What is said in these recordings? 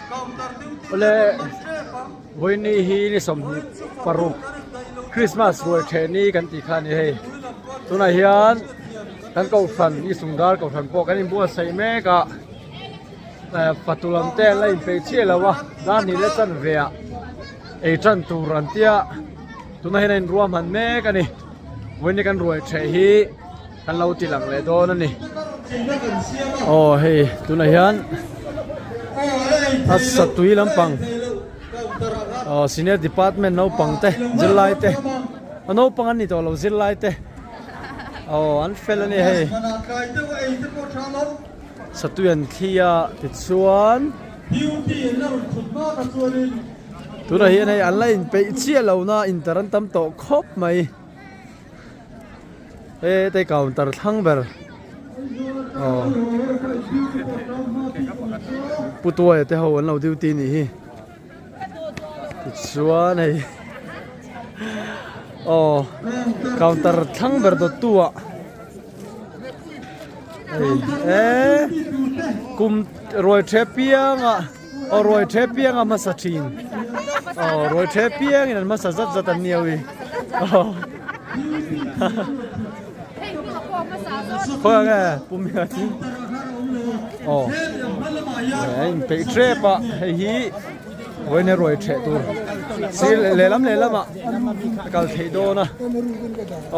Awle vawiini hi ni 26 Christmas ruai ṭheh ni kan tih kha a ni hei. Tunah hian kan kohhran ni sungdar kohhran pawh kan inbuatsaih mek a eh fatu lam te an la inpeih chiah lo a dar hnih leh chanve ah ei tan tur an tia tunah hian a inruahman mek a ni vawiini kan ruai ṭheh hi. Kan lo ti lang leh dawn a ni. Aw hei tunah hian a satui lampang aw senior department naupang te zirlai te a naupang an ni tawh lo zirlai te aw an fel a ni hei satui an thli a tichuan tunah hian hei an la inpeih chiah lo na inter an tam tawh khawp mai. Hete counter thlang ber aw Pu Tuaia te ho an lo duty nih hi tichuan hei aw counter thlang ber dawt tu ah hei eee kum ruai the piang ah aw ruai the piang a hmasa thin aw ruai the piang in an hmasa zat zat an nia ui aw khawi ang nge pum hi a chu aw a inpeih tep a hei hi vawiin a ruai theh tur sir lehlam lehlam ah a kal theih dawn a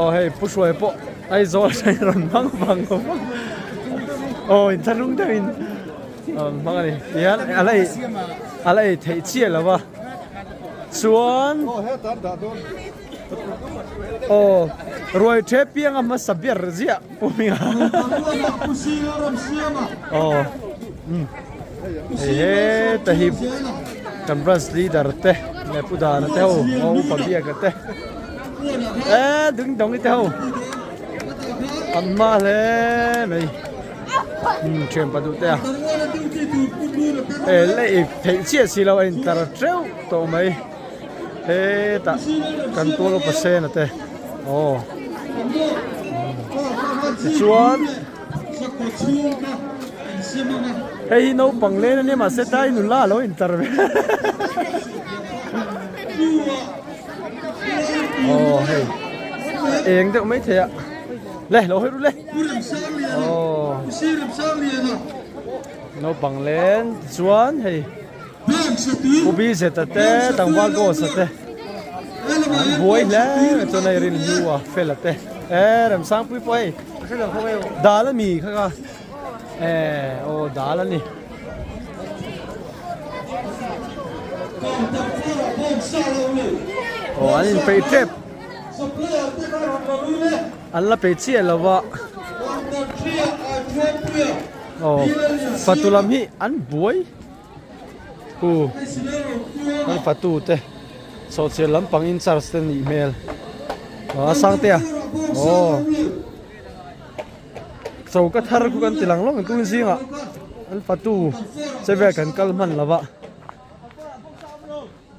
aw hei pu hruai pawh Aizawl atangin rawn hmang vang aw inthlahrung deuhin. Hmang a ni tihian a la ei a la ei theih chiah lo va chuan aw ruai the piang a hmasa ber ziah pu hminga aw hei heta hi kan branch leader te leh pu dana te ho aw upa biaka te eh ding dawng te ho an hma hle mai. Umm thian pa duh te a e lei theih chiah si lo a in tlar teuh tawh mai hetah kan tual upa sen a te aw tichuan hei hi naupang len ania mahse tlai nula alo in tlar ve aw hei eng deuh mai thei a le lo hawi ru le. Naupang len tichuan hei Pu Bizeta te tlangval Ghost-a te an buai hle mai chuan hei Rinhlua Fela te eh Remsangpui pawh hei dal a mi kha kha eh aw dal a ni. Aw an inpeih tep. An la pe chiah lo va. Aw fatu lam hi an buai hu an fatu te sawhchiar lampang in charge te nih hmel a sang te a aw choka thar khu kan ti lang lawng tun zingah an fatu che vel kan kal hman lo va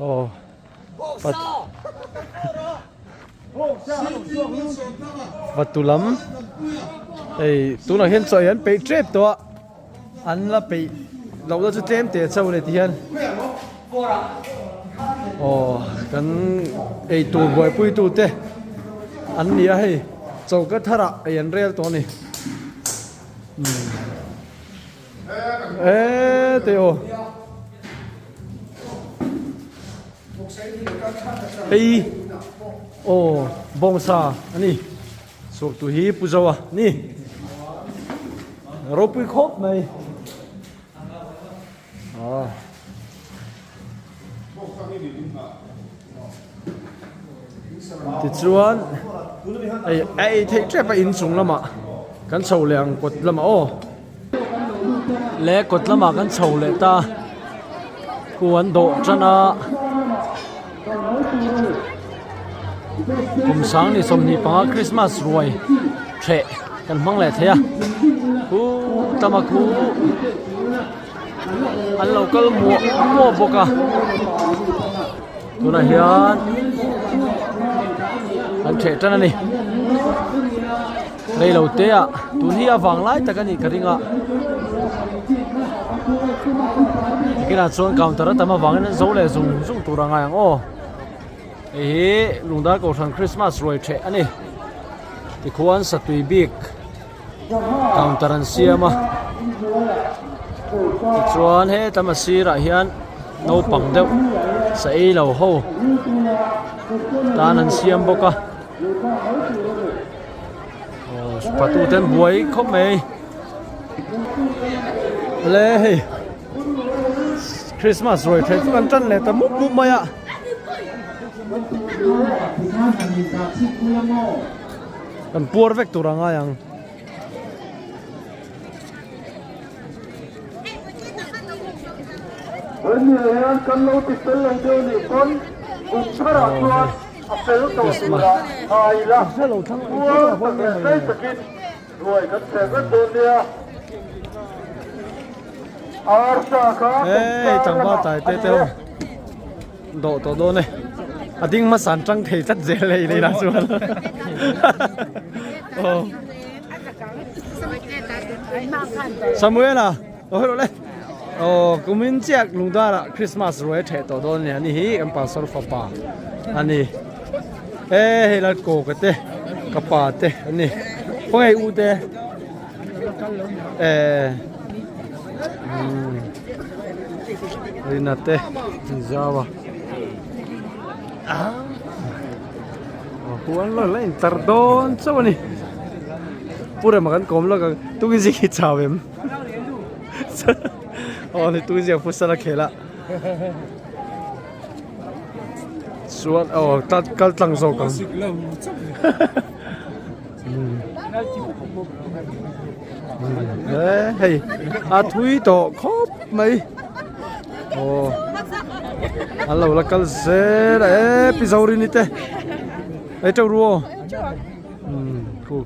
aw fat Fatu lam hei tunah hian chaw hi an peih tep tawh a an la peih loh na chu tlem teh chauh a ni tihian aw kan eitur buaipui tu te an ni a hei choka thar ah ei an rel tawh a ni eee teh aw. Hei aw bawngsa a ni chhuak tu hi Pu Zoa ni ropui khawp mai ah tichuan hei a ei theih tep a inchung lamah kan chho leh ang kawt lamah aw. Le kawt lamah kan chho leh ta khu an dawh tan a kum sang ni 25 Christmas ruai thleh kan hmang leh thei a khu tama khu an lo kal muah muah bawk a tunah hian an ṭheh tan a ni. Reilo te ah tun hi a vang lai tak a nih ka ring a. Nakinah chuan counter a tam avangin an zo leh zung zung tur a ngai ang aw. Hei hi Lungdar Kohhran Christmas ruai theh a ni. Tikhuan satui bik counter an siam a. Tichuan hetlama sirah hian naupang deuh sa ei lo ho tan an siam bawk a. Aw patu te an buai khawp mai le hei Christmas ruai theih chu kan tan leh ta mup mup mai a. Kan puar vek tur a ngai ang. Hei tlangval tai te te ho dawh tawh dawn e a ding hmasa an tang thei tlat zel e ilei lah chuan aw Samuela aw hello le aw kumin chiah lungdar ah Christmas ruai a theh tawh dawn a ni hi kan pastor fapa a ni e hei la kawka te ka pa te a ni khawnge u te eh Rina te zau a huan lo la in tar dawn chauh a ni pu rema kan kawm lawk ang tukin zing hi chau em aw ni tukin zing futsal a khel a chuan aw kal tlang zawk ang. Hei a thui tawh khawp mai aw an lo la kal zel a e pi Zorini te ei teuh ru aw umm khu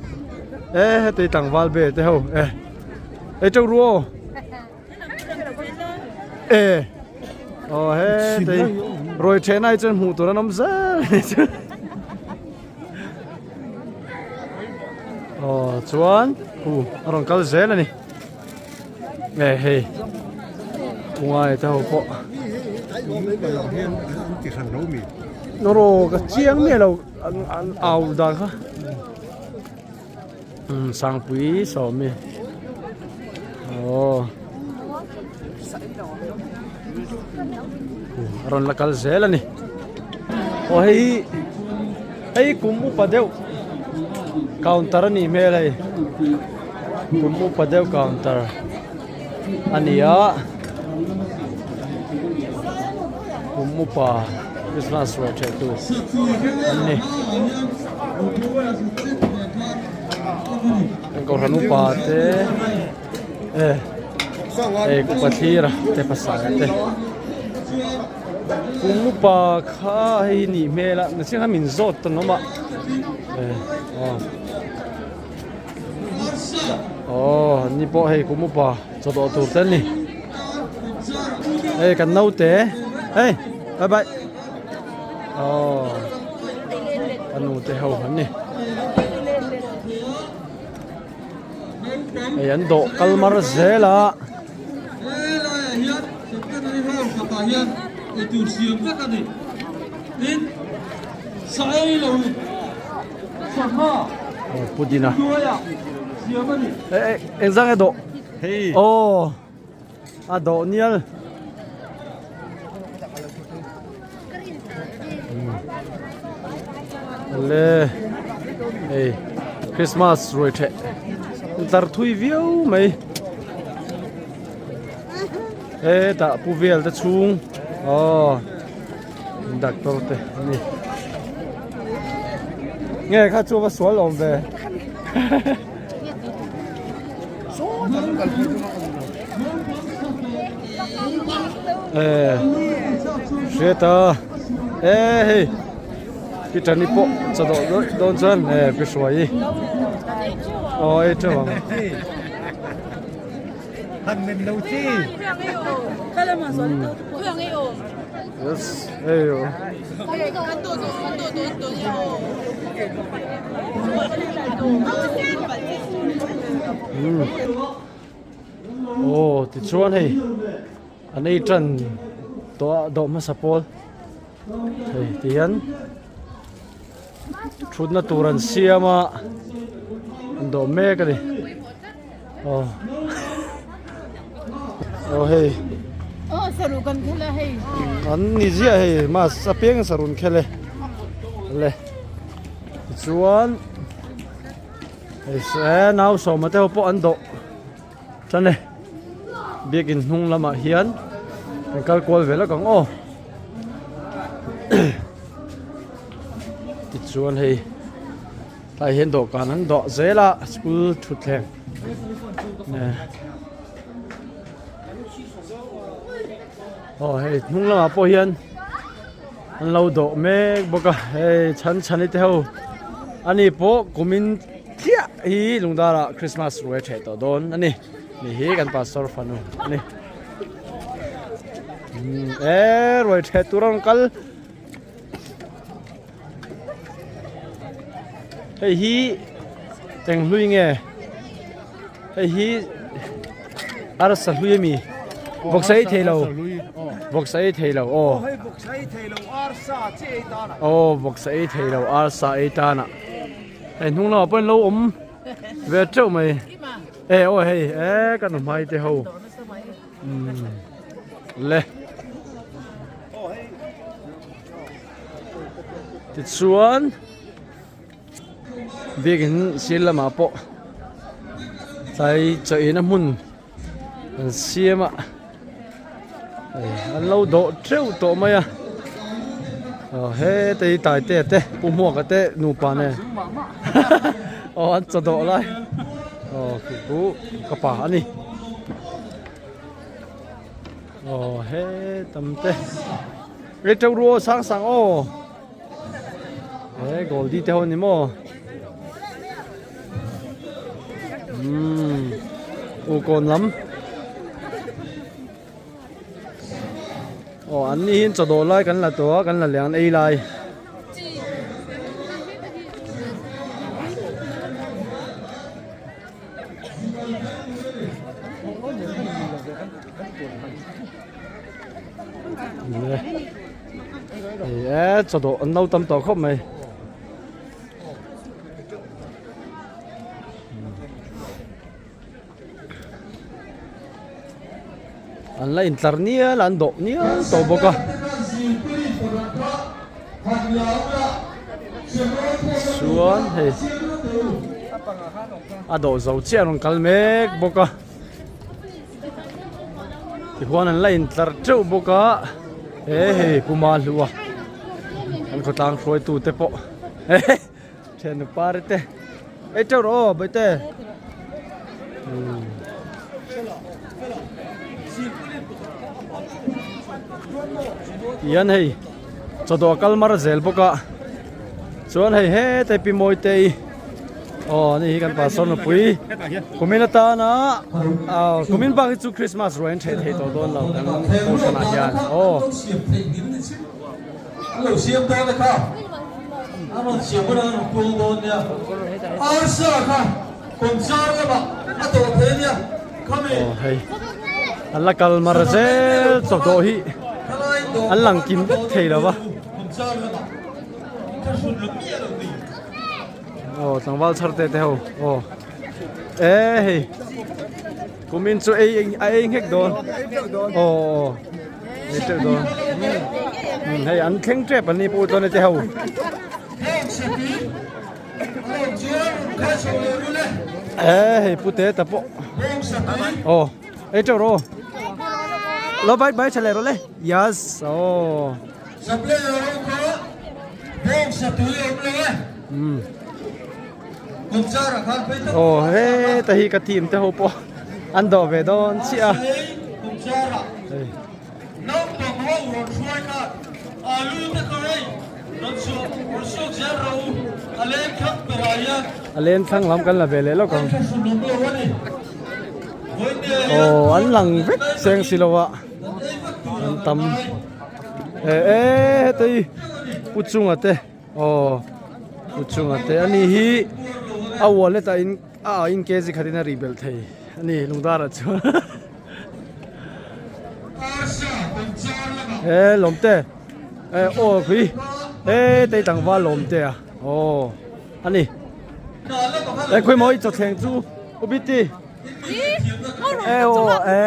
e heti tlangval ve te ho e ei teuh ru aw e aw heti ruai then ai chuan hmuh tur an awm zel a ni chu. Aw chuan hu a rawn kal zel a ni e hei ungai te ho pawh rawh ka chiang miah lo an au dan kha umm sangpui sawmi aw a rawn la kal zel a ni aw hei hi hei kum upa deuh counter a nih hmel hei kum upa deuh counter a ni a kum upa Christmas ruai theh tu an ni an kohhran upa te e hei upa thlir a te pasal te kum upa kha hei nih hmel a mihring kha min zawt tawn awm a e aw aw an ni pawh hei kum upa chaw dawh tur te an ni hei kan naute hei bye bye aw ka nu te ho an ni. Hei an dawh kal mar zel a. Helaiah hian Centenary Hall kawtah hian eitur siam vek a ni. Tin, sa ei lo in sangha Pudina hnuaiah siam a ni. Engzah nge dawh? Hei. Aw. A dawh nial. Le hei Christmas ruai theh tar thui viau mai hetah pu vel te chhung aw doctor te ani nge kha chu va sual awm ve. Hriata e hei Peter ni pawh chaw dawh dawn dawn chuan e pi hruai i aw ei teuh ang. Yes ei aw. Aw tichuan hei an ei tan tawh a dawh hmasa pawl hei ti hian thutna tur an siam a an dawh mek a ni aw aw hei an ni ziah hei mas apiang sarun khel e le tichuan. He nau sawma te ho pawh an dawh tan e biakin hnung lamah hian an kal kual ve lawk ang aw tichuan hei tlai hian dawhkan an dawh zel a school thutthleng aw hei hnung lamah pawh hian. An lo dawh mek bawk a hei chhan chhani te ho ani pawh kumin chiah hi lungdarah christmas ruai a ṭheh tawh dawn a ni ni hi kan pastor fanu a ni e ruai ṭheh tur a rawn kal hei hi eng hlui nge hei hi arsa hlui a mi vawksa ei thei lo vawksa ei thei lo aw aw vawksa ei thei lo arsa ei tan ah hei hnung lamah pawh in lo awm ve teuh mai e aw hei e ka nu hmai te ho umm le tichuan. Biakin sir lamah pawh tlai chaw eina hmun an siam a hei an lo dawh teuh tawh mai a aw heta hi taite te pu hmuaka te nupa nen aw an chaw dawh lai aw khi chu ka pa a ni aw hetam te rei teuh ru aw sang sang aw. He Goldie te ho ni maw? Umm u kawn lam. Aw an ni hian chaw dawh lai kan la tawh a kan la leh ang ei lai. E chaw dawh an lo tam tawh khawp mai. An la intlar nial a an dawh nial tawh bawk a. Chuan hei a dawh zo chiah a rawn kal mek bawk a. Tihuan an la intlar teuh bawk a he hei puma hlua an khawtlang hruaitu te pawh hehe thiannu pari te ei teuh rawh aw bawihte tihian hei chawdawh a kal mar zel bawk a chuan hei heta pi mawite i aw ani hi kan pastor nupui kumin atana aw kumin bak hi chu christmas ruai an theh thei tawh dawn lo kan kohhran ah hian aw. An lo siam dawn a kha an rawn siam hun a an rawn puang dawn nia arsa kha kawmzar lamah a tawh thei ania khami aw hei an la kal mar zel chawdawh hi an lang kim vek thei lo va. Aw tlangval chhar te te ho aw e hei kumin chu ei a ei nghek dawn aw aw ei teuh dawn hei an thleng tep an ni pawh chuan te ho e hei pute ta pawh aw ei teuh rawh aw lo bye bye tha leh rawh le yes aw. Aw heta hi ka team te ho pawh an dawh ve dawn chiah a. A len thlang lam kan la ve leh lawk ang. Aw an lang vek seng si lo a an tam. E e heta hi pu chunga te aw pu chunga te ani hi a wallet ah in a in kg khatin a rih belh thei ani lungdarah chuan. He lawm te aw pui he tei tlangval lawm te a aw a ni e khawi maw i chawthleng chu u biti e aw e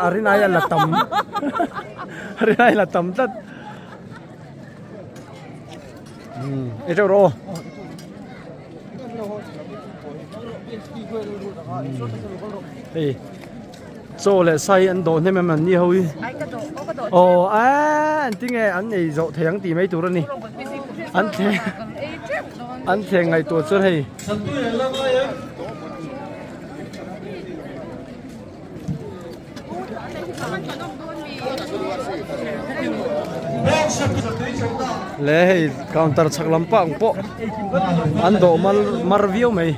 a rinai a la tam a rinai a la tam tlat e teuh rawh aw. Hei chaw leh sai an dawh hnem em an ni ho hi aw a an ti nge an ei zawh thei ang tih mai tur a ni an thleng an thleng ngaihtuah chuan hei Le hei counter chhak lam pang pawh an dawh mal mar viau mai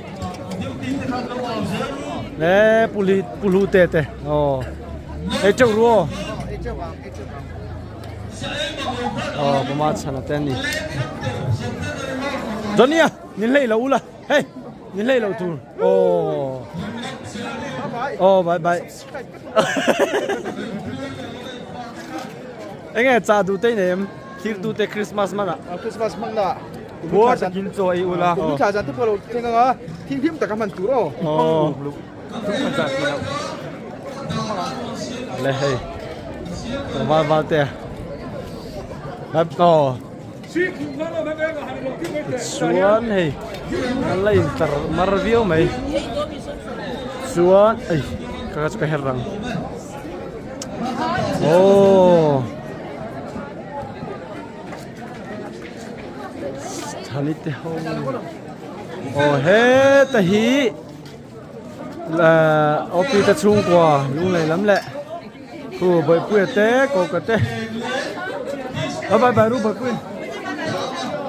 le puli pulu te te aw ei teuh ru aw aw pama chhana te ani Johnny a ni hlei lo ula hei ni hlei lo tur Aw Aw bye bye Enge cha du te nei em thir du te Christmas man ah Christmas hmang na Puar takin chaw ei ula Kum thla zan te pawh lo thleng anga thinghlim taka hman tur aw Aw Le hei Val val te Aw Chuan hei an la intar mar viau mai chuan ei ka ka chu ka her rang aw thani te ho aw heta hi opi te chhungkua lunglei lam leh. Khu bawihpuia te kawka te la bye bye ru bawihpui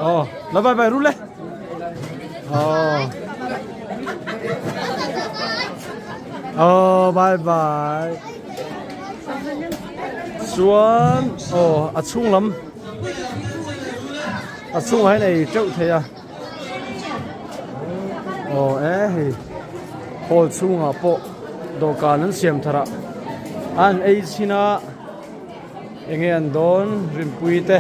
aw la bye bye ru le aw aw bye bye chuan aw a chhung lam a chhungah hian ei teuh thei a aw e hei hall chhungah pawh dawhkan an siam thar a an ei chhin a eng nge an dawn rinpui te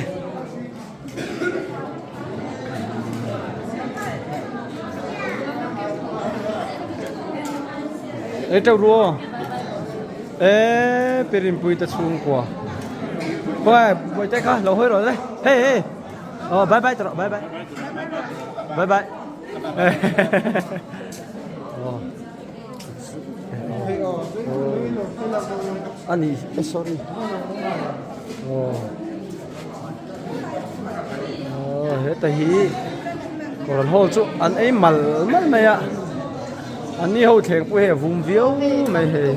ei teuh ru aw e pi rinpui te chhungkua khawngaih bawihte kha lo hawi rawh le hei hei. Oh, bye bye tawh, bye bye. Bye bye. Oh. Ani, eh, sorry. Oh. Oh, heta hi Koran hall chu an ei mal mal mai a. An ni ho thleng pawh hei a vum viau mai hei.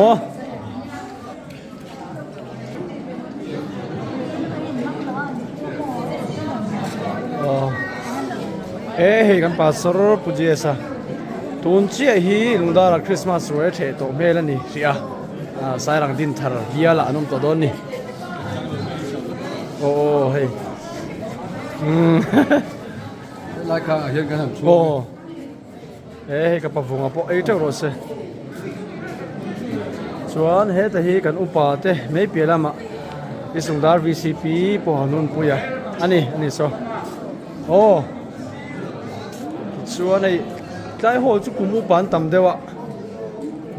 Maw? E hei kan pastor Pu Jesa tun chiah hi Lungdara Christmas ruai a theh tawh hmel a ni hrih a Sairang Dinthar bial ah an awm tawh dawn a ni aw aw hei umm Helai kha ah hian kan han chhung aw E hei ka pavunga pawh ei teuh rawh se. Chuan heta hi kan upa te mai piah lamah Isungdar VCP pawh han hunpui a ani ani saw. Aw tichuan hei tlai hall chu kum upa an tam deuh a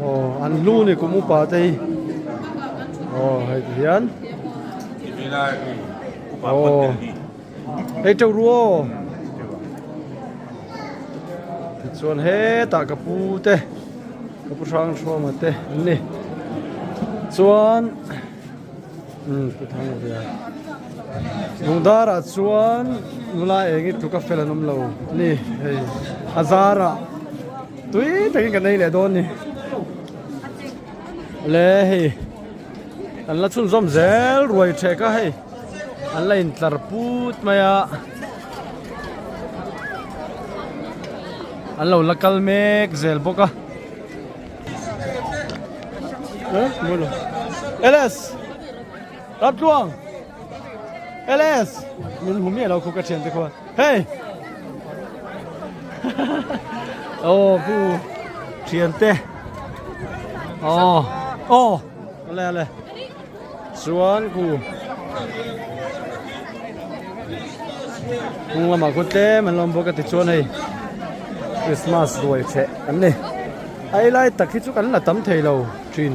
aw an hlu ni kum upa te hi aw hei ti hian aw. Hei teuh ru aw. Tichuan hetah ka pu te ka pu hrang hruama te an ni. Chuan umm pu thang ve a. Lungdarah chuan nula eng i tluk a fel an awm lo a ni hei a zarah tui takin kan ei leh dawn a ni. Le hei an la chhunzawm zel ruai thek a hei. An la intlar put mai a an lo la kal mek zel bawk a LS Ramtluang LS min hmu miah lo khu ka thian te khuan hei aw pu thian te. Aw aw ale ale chuan khu hnung lamah khaw tlem an lo awm bawk a tichuan hei Christmas ruai chheh an ni a ei lai tak hi chu kan la tam thei lo thin.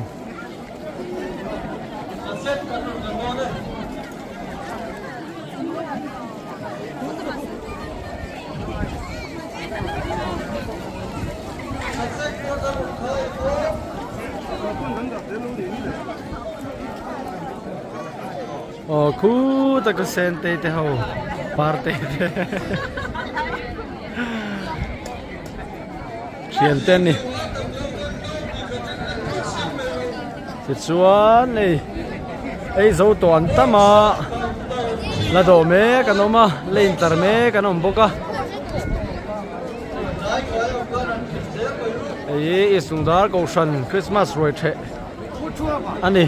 Aw khutah ka sente te ho parte te thian te an ni tichuan hei ei zo tawh an tam a la dawh mek an awm a la intar mek an awm bawk a hei hi Isungdar Kohhran Christmas ruai theh a ni.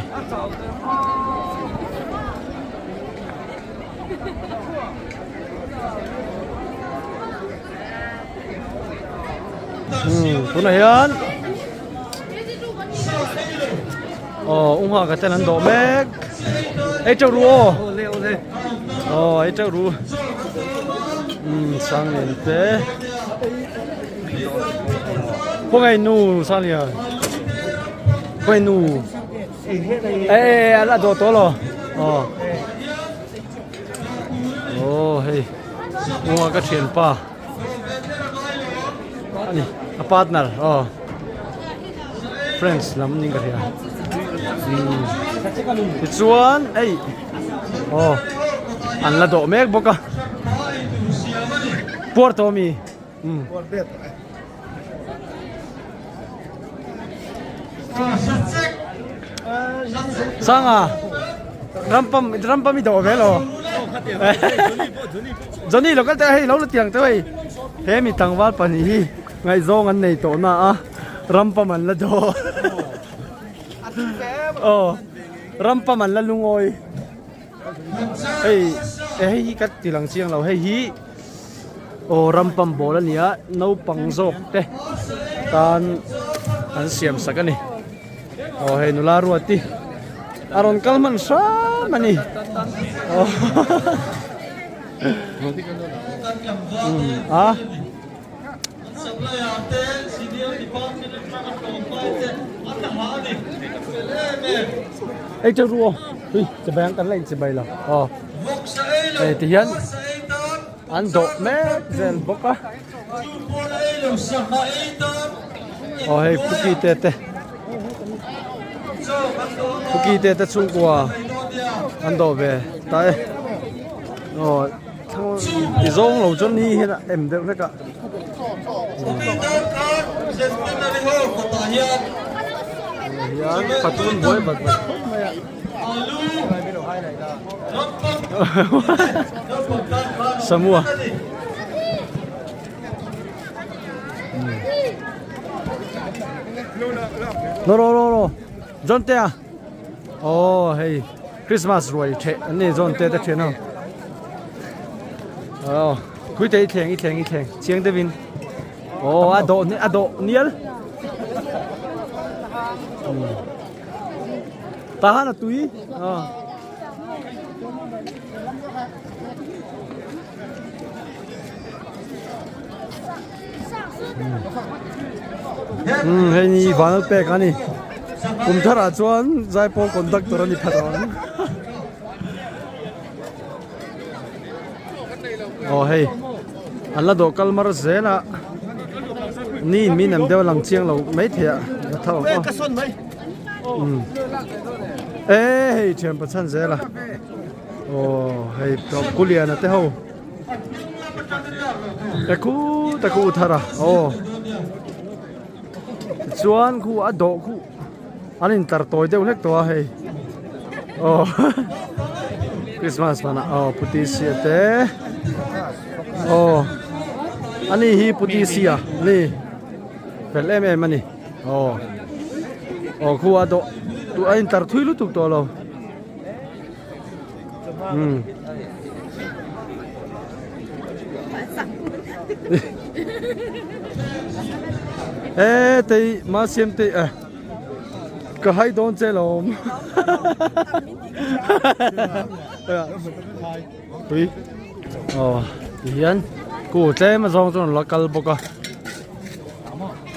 Tunah hian aw u nghak ten an dawh mek ei teuh ru aw aw ei teuh ru umm sanglian te khawngaih nu sanglian khawngaih nu e e a dawh tawh lo aw aw hei u nghak ka thianpa. Ani a partner aw friends lam ning ka hria umm tichuan hei aw an la dawh mek bawk a puar tawh ami umm. Sanga rampam rampam i dawh ve lo Johnny lo kal teh hei lo la tiang teuh hei he mi tlangval pahnih hi ngaihzawng an nei tawh na a rampam an la dawh aw rampam an la lungawi hei hei hi ka ti lang chiang lo hei hi. Aw rampam bawl a ni a naupang zawk te tan an siam sak a ni aw hei nula ruati a rawn kal hman hram a ni aw a. Ei teuh ru aw hui chibai ang kan la inchibai lo aw hei ti hian an dawh mek zel bawk a aw hei cookie te te cookie te te chhungkua an dawh ve ta e aw. Ti zawng lo chuan ni hian a em deuh hlek a. Hian patun buai bat bat khawp mai a. Samua. Ro ro ro ro. John te a. Aw hei Christmas ruai theh an ni zawn te te thian ho aw khui te i thleng i thleng i thleng chiang deuhin aw a dawh a dawh nial tahan a tui aw umm hei ni vanal pek a ni kum tharah chuan zaipawl conductor a ni phat ang aw hei an la dawh kal mar zel a ni in min em deuh a lang chiang lo maithei a la tho ang aw umm e hei thian pachhan zel a aw hei kuliana te ho. Te khu te khu thar a aw tichuan khu a dawh khu an intlar tawi deuh hlek tawh a hei aw Christmas vanah aw puti sia te aw ani hi puti sia ani fel em em ani aw aw khu a dawh a intlar thui lutuk tawh lo. Umm. E tei ma siam tei eh. Ka hai dawn che lawm. Pui. Aw tihian ku tlem a zawng chuan la kal bawk a.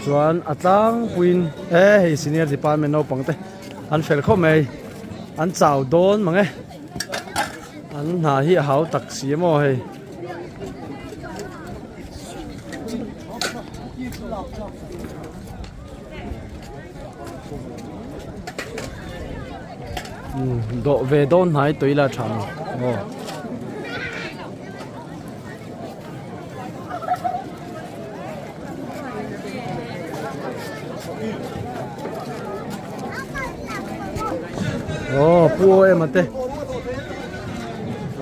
Chuan a tlangpuiin e hei senior department naupang te an fel khawp mai. An chau dawn mang e. An hna hi a hau tak si maw hei. Dawh ve dawn hnai tui la tha ang aw. Aw pu em a te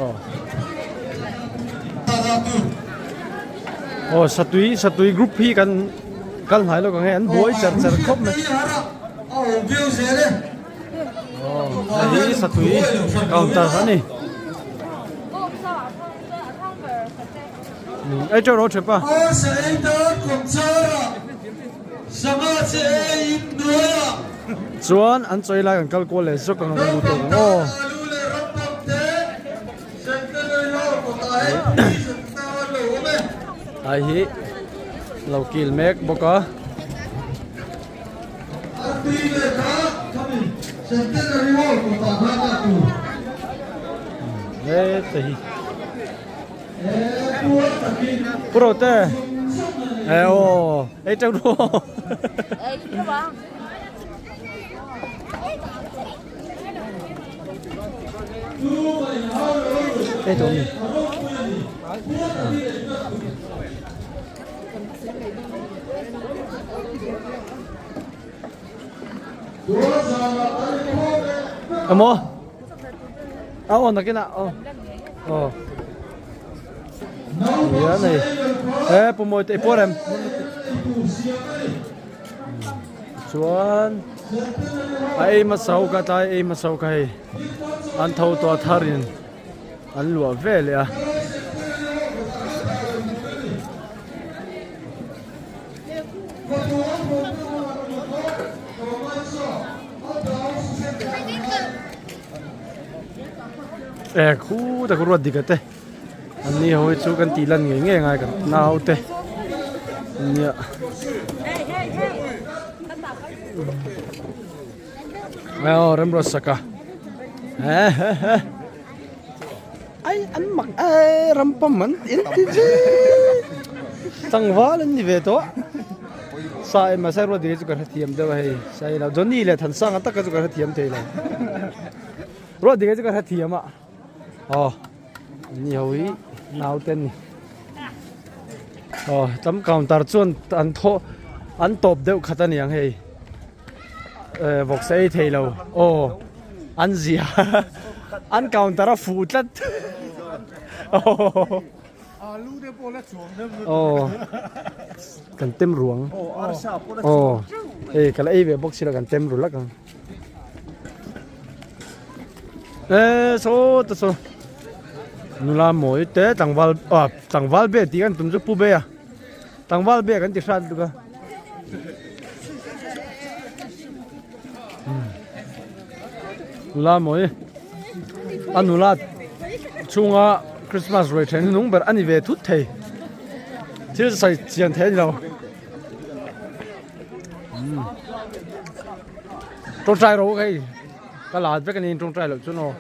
aw. Aw satui satui group hi kan kal hnai lawk ang e an buai char char khawp mai. Aw hei hi satui counter a ni. Ei teuh rawh thep a. Chuan an chawi lai kan kal kual leh zawk ang a lut tawh ang aw. Ai hi lo kil mek bawk a. Heta hi Pu Rote e aw ei teuh ru. Ei tawh mi. Emaw a aw nakin ah aw aw nia nei e pu mawi te i puar em chuan a ei hmasa ho kha tlai ei hmasa ho kha hei an tho tawh a thar in an luah ve leh a. E khu tak ruat dik ate an ni ho hi chu kan tih lan ngei ngei angai kan nau te nia aw remruat saka he he he ai an mak e ram pam an in ti chi tlangval an ni ve tawh sa em a sai ruat dik hi chu ka hrethiam deuh a hei sai lo Johnny leh Thansanga taka chu ka hrethiam thei lo. Ruat dik hi chu ka hrethiam a aw ni ho hi naute an ni aw tam counter chuan an thaw an tawp deuh khat a niang hei eh vawksa ei thei lo aw an zia an counter a fuh tlat aw aw kan tem ruang aw hei ka la ei ve bawk si lo kan tem ru lak ang. E saw ta saw nula mawi te tlangval ah tlangval be tih kan tum chu pu be a tlangval be kan ti hrat lutuk a nula mawi a nula chhunga christmas ruai then nung ber a ni ve thut thei thil sawi chian thei a ni lo. Tawngtai rawh hei ka lat vek ani tawngtai loh chuan aw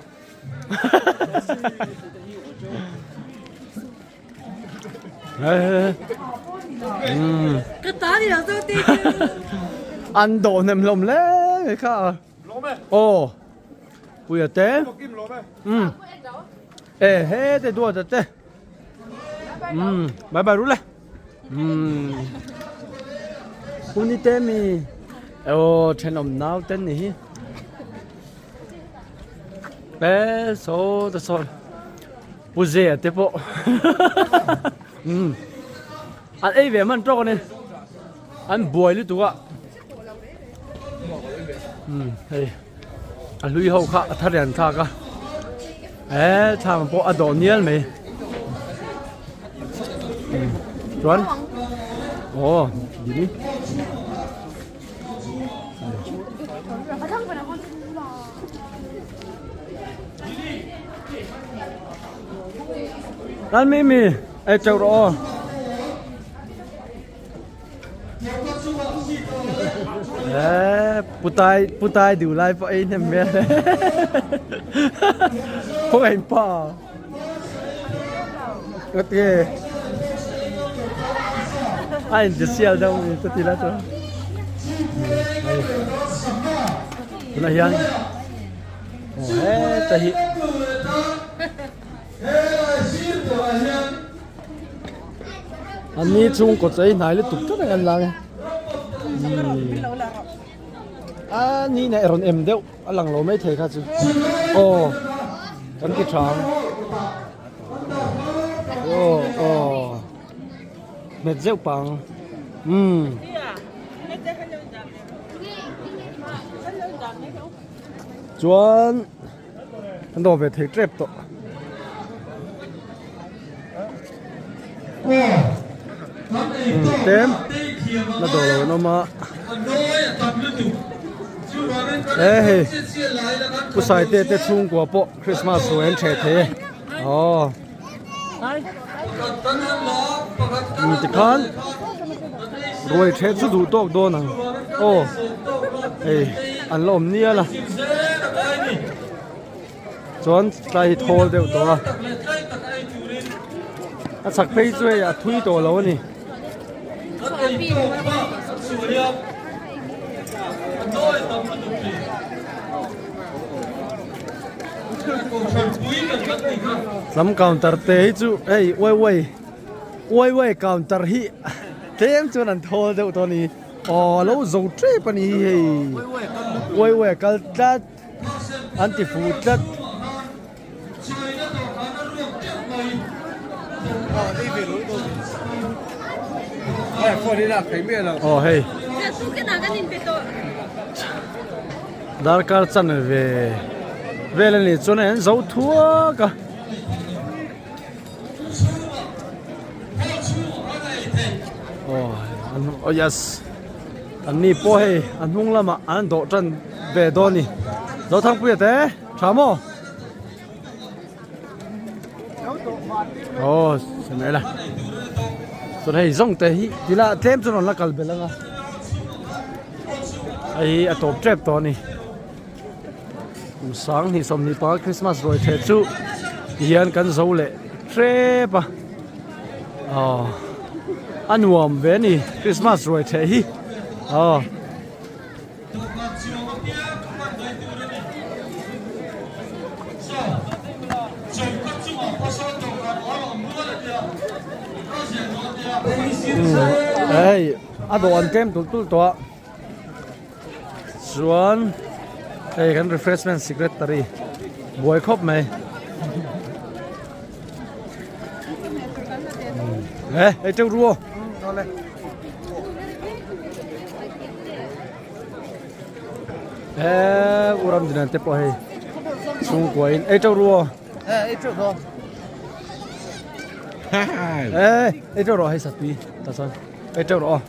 an dawh hnem hlawm hle mai kha aw puia te um e he te duat te um bye bye ru le. Umm Puni te mi aw thenawm nau ten ni hi e saw ta saw pu zia te pawh umm an ei ve hman tawk a ni an buai lutuk a umm hei a hlui ho kha a thar lian thlak a he thlam pawh a dawh nial mai chuan aw dini. Lan mi mi ei teuh rawh aw. Eee putai putai duh lai pawh ei hnem hmel hle khawngaih pa ngati a inti sial deuh a ni chuti lai chuan hei tunah hian aw heta hi. An ni chhungkaw chei hnai lutuk tlat ang an lang e. A ni na rawn em deuh a lang lo mai thei kha chu. Aw kan ti tha ang. Aw aw hmet zeuh pang. Umm. Chuan. An dawh ve thei tep tawh. Tlem la dawh lo an awm a. E hei Pu Saite te chhungkua pawh Christmas ruai an ṭheh thei e. Aw. Tikhan ruai ṭheh chu duh tawk dawn ang aw hei an la awm nial a chuan tlai hi thawl deuh tawh a a chhak phei chu hei a thui tawh lo a ni. Lam counter te hi chu hei uai uai uai uai counter hi tlem chuan an thawl deuh tawh a ni aw a lo zo tep a ni hi hei uai uai a kal tlat an ti fuh tlat. Aw hei darkar chanve vel a nih chuan an zo thuak a. Aw an aw yes an ni pawh hei a hnung lamah an dawh tan ve dawn a ni Zothangpuia te tha maw. Aw sawi la chuan hei zawng te hi ti la tlem chuan rawn la kal belh ang a hei hi a tawp tep tawh a ni kum 20 25 Christmas ruai theh chu tihian kan zo leh hrep a aw a nuam ve a ni Christmas ruai theh hi aw. Hei a dawh an tlem tulh tulh tawh a chuan hei kan refreshment secretary buai khawp mai e hei teuh ru aw. He u ram dinan te pawh hei chhungkua in ei teuh ru aw ei teuh rawh e ei teuh rawh hei satui ta chuan ei teuh rawh aw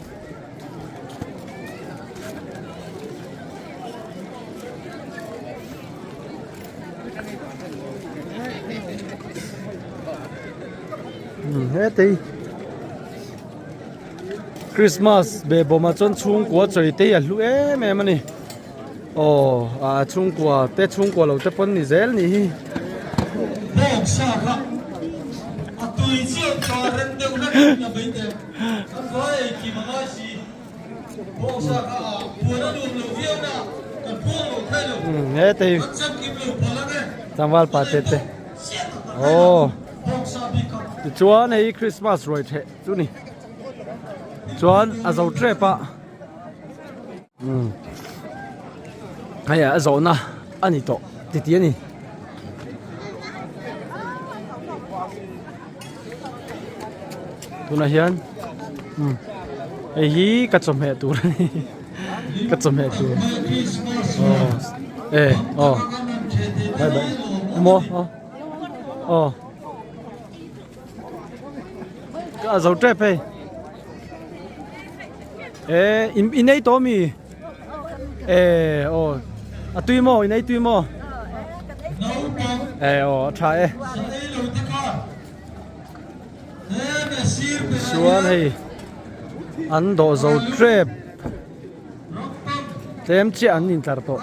hetei Christmas be bawmah chuan chhungkua chawi te hi a hlu em em a ni aw ah chhungkua te chhungkua lo te pawn ni zel ni hi. Hetei tlangval pa te te aw tichuan hei Christmas ruai theh chu ni chuan a zo tep a umm hei a zawhna a ni tawh titi a ni. Tunah hian umm hei hi ka chawhmeh tur a ni ka chawhmeh tur aw e aw bye bye maw aw aw. Ka zo tep hei. E in in ei tawh mi? E aw a tui maw in ei tui maw? E aw a tha e. Chuan hei an dawh zo tep tlem chiah an intlar tawh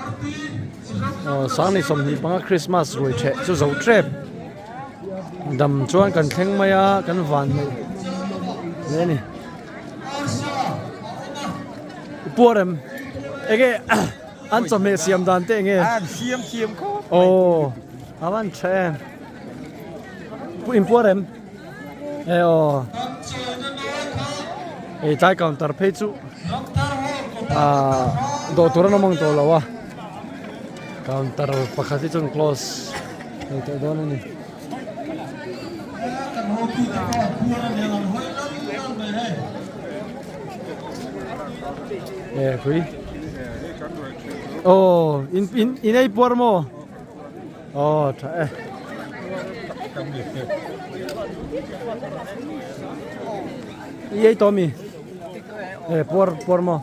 aw sang ni 25 Christmas ruai theh chu zo tep dam chuan kan thleng mai a kan van neih hle a ni puar em enge an chawhmeh siam dan te enge an siam thiam khawp mai aw a van tha em pu inpuar em e aw hei tlai counter phei chu ah dawh tur an awm ang tawh lo a counter pakhat hi chuan close thei tawh dawn a ni. E pui aw in in in ei puar maw aw tha e i ei tawh mi e puar puar maw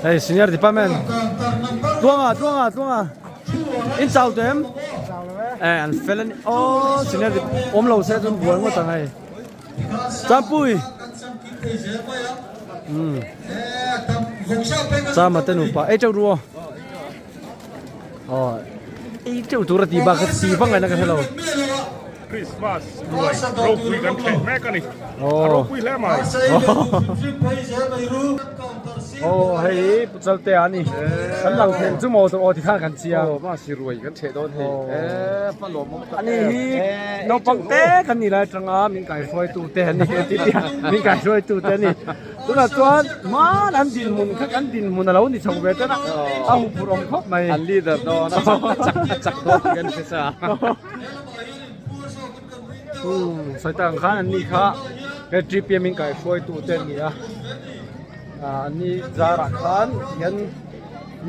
Hei senior department Tluanga Tluanga Tluanga in chau te em e an fel ani aw senior awm lo se chuan buai ngawt ang hei Champui um Chama te nupa ei teuh ru aw aw ei teuh tur a ti bak a ti vang ngaihna ka hre lo. Christmas ruai ropui kan thleh mek a ni. A ropui hle mai. Aw hei Pu Chaltea a ni. Kan lang thleng chu maw aw ti khan kan chiang. Aw mahse ruai kan thleh dawn hei. E hma lawm awm tak Ani hi naupang te kan nih lai atanga min kaihruaitu te an ni ti tia min kaihruaitu te a ni. Tunah chuan hman an dinhmun kha kan dinhmun a lo ni chho ve tan a, a huphurh awm khawp mai. An leader dawn a chak a chak dawn tih kan hre sa. Umm sawi tak ang khan an ni kha he TPM in kaihruaitu te an ni a ah an ni zarah khan hian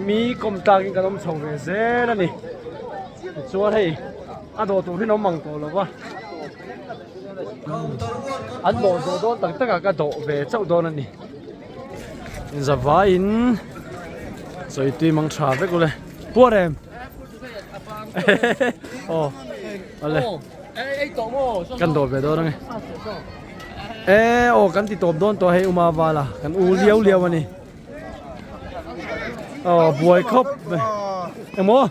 mi kawm tlak in kan awm chho ve zel a ni tichuan hei a dawh tur hi an awm ang tawh lo va an dawh zawh dawn tak tak ah ka dawh ve chauh dawn a ni zavaiin sawi tui mang tha vek ule puar em. Aw awle kan dawh ve dawn ange e aw kan ti tawp dawn tawh hei uma vala kan u liau liau ani aw buai khawp emaw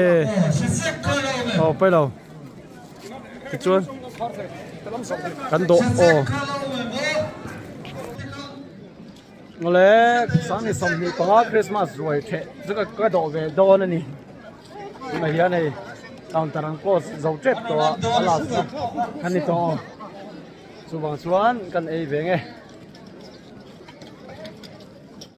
e aw pai lo tichuan kan dawh aw. Awle Sangni 25 Christmas ruai theh chu ka ka dawh ve dawn a ni tunah hian hei counter an close zo tep tawh a a last na a ni tawh chuvang chuan kan ei ve nge.